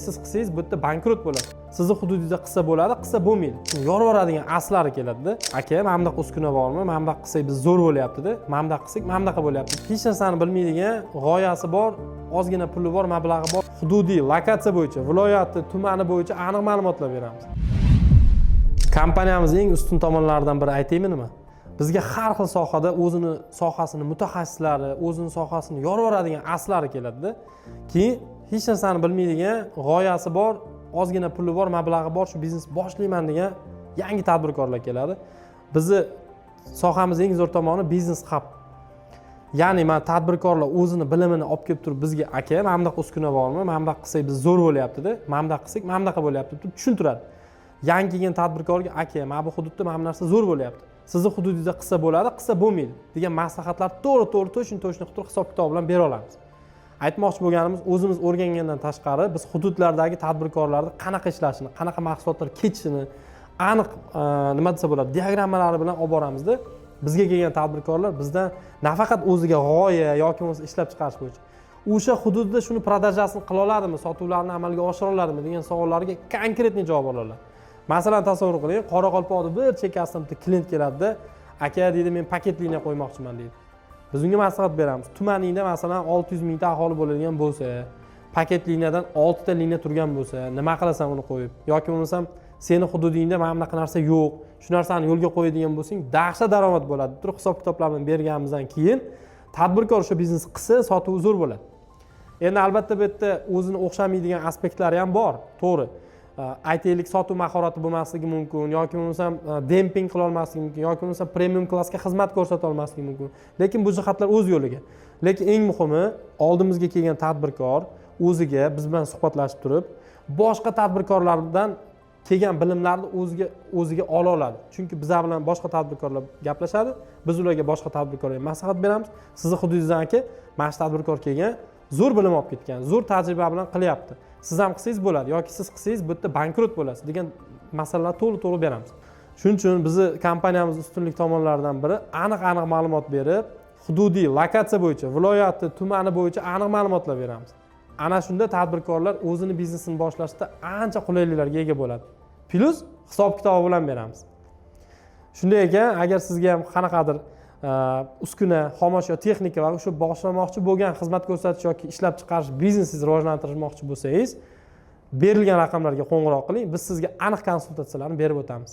Siz qilsangiz, bu yerda bankrot bo'ladi. Sizni hududingizda qilsa bo'ladi, qilsa bo'lmaydi. Yorib yuboradigan aslari keladida: "Aka, mana bunaqa uskuna bormi? Mana bunaqa qilsak, biz zo'r bo'lyaptida, mana bunaqa qilsak, mana bunaqa bo'lyapti." Hech narsani bilmaydigan, g'oyasi bor, ozgina puli bor, mablag'i bor. Hududiy lokatsiya bo'yicha, viloyati, tumani bo'yicha aniq ma'lumotlar beramiz. Kompaniyamiz eng ustun tomonlaridan biri aytaymi nima? Bizga har xil sohada o'zini sohasini mutaxassislari, o'zini sohasini yorib yuboradigan aslari keladida. Keyin hech narsani bilmaydigan, g'oyasi bor, ozgina puli bor, mablag'i bor, shu biznes boshlayman degan yangi tadbirkorlar keladi. Bizni sohamiz eng zo'r tomoni biznes hub, ya'ni mana tadbirkorlar o'zini bilimini olib kelib turib bizga: "Aka, mana bunaqa uskuna bormi? Mana bunaqa qilsak, biz zo'r bo'lyaptida, mana bunaqa qilsak, mana bunaqa bo'lyapti", deb tushuntiradi. Yangi kelgan tadbirkorga: "Aka, mana bu hududda mana bu narsa zo'r bo'lyapti, sizni hududingizda qilsa bo'ladi, qilsa bo'lmaydi", degan maslahatlar to'g'ri to'g'ri, точно точно qilib turib, hisob kitob bilan bera olamiz. Aytmoqchi bo'lganimiz, o'zimiz o'rgangandan tashqari, biz hududlardagi tadbirkorlarni qanaqa ishlashini, qanaqa mahsulotlar ketishini aniq, nima desa bo'ladi, diagrammalari bilan olib boramizda. Bizga kelgan tadbirkorlar bizdan nafaqat o'ziga g'oya yoki bo'lmasa ishlab chiqarish bo'yicha, o'sha hududda shuni продажа sini qila oladimi, sotuvlarni amalga oshira oladimi degan savollarga конкретный javob oladilar. Masalan, tasavvur qiling, Qoraqalpoqni bir chekkasidan bitta klient keladida: "Aka, — deydi, — men paket liniya qo'ymoqchiman", deydi. Biz unga maslahat beramiz: tumaningda, masalan, 600 mingta aholi bo'ladigan bo'lsa, paket liniyadan oltita liniya turgan bo'lsa, nima qilasan uni qo'yib? Yoki bo'lmasam, seni hududingda mana bunaqa narsa yo'q, shu narsani yo'lga qo'yadigan bo'lsang, dahshat daromad bo'ladi, deb turib, hisob kitoblarni berganimizdan keyin tadbirkor o'sha biznes qilsa, sotuvi zo'r bo'ladi. Endi, albatta, bu yerda o'zini o'xshamaydigan aspektlari ham bor, to'g'ri. Aytaylik, sotuv mahorati bo'lmasligi mumkin yoki bo'lmasam demping qila olmasligi mumkin yoki bo'lmasam premium klassga xizmat ko'rsata olmasligi mumkin, lekin bu jihatlar o'z yo'liga. Lekin eng muhimi, oldimizga kelgan tadbirkor o'ziga biz bilan suhbatlashib turib, boshqa tadbirkorlardan kelgan bilimlarni o'ziga ola oladi, chunki bizlar bilan boshqa tadbirkorlar gaplashadi, biz ularga, boshqa tadbirkorlarga maslahat beramiz: "Sizni hududingizdan, aka, mana shu tadbirkor kelgan, zo'r bilim olib ketgan, zo'r tajriba bilan qilyapti, siz ham qilsangiz bo'ladi yoki siz qilsangiz, bu yerda bankrot bo'lasiz", degan masalalarni to'g'ri to'g'ri beramiz. Shuning uchun bizni kompaniyamiz ustunlik tomonlaridan biri aniq aniq ma'lumot berib, hududiy lokatsiya bo'yicha, viloyati, tumani bo'yicha aniq ma'lumotlar beramiz. Ana shunda tadbirkorlar o'zini biznesini boshlashda ancha qulayliklarga ega bo'ladi, plyus hisob kitobi bilan beramiz. Shunday ekan, agar sizga ham qanaqadir uskuna, xomashyo, texnika va o'sha boshlamoqchi bo'lgan xizmat ko'rsatish yoki ishlab chiqarish biznesingizni rivojlantirmoqchi bo'lsangiz, berilgan raqamlarga qo'ng'iroq qiling, biz sizga aniq konsultatsiyalarni berib o'tamiz.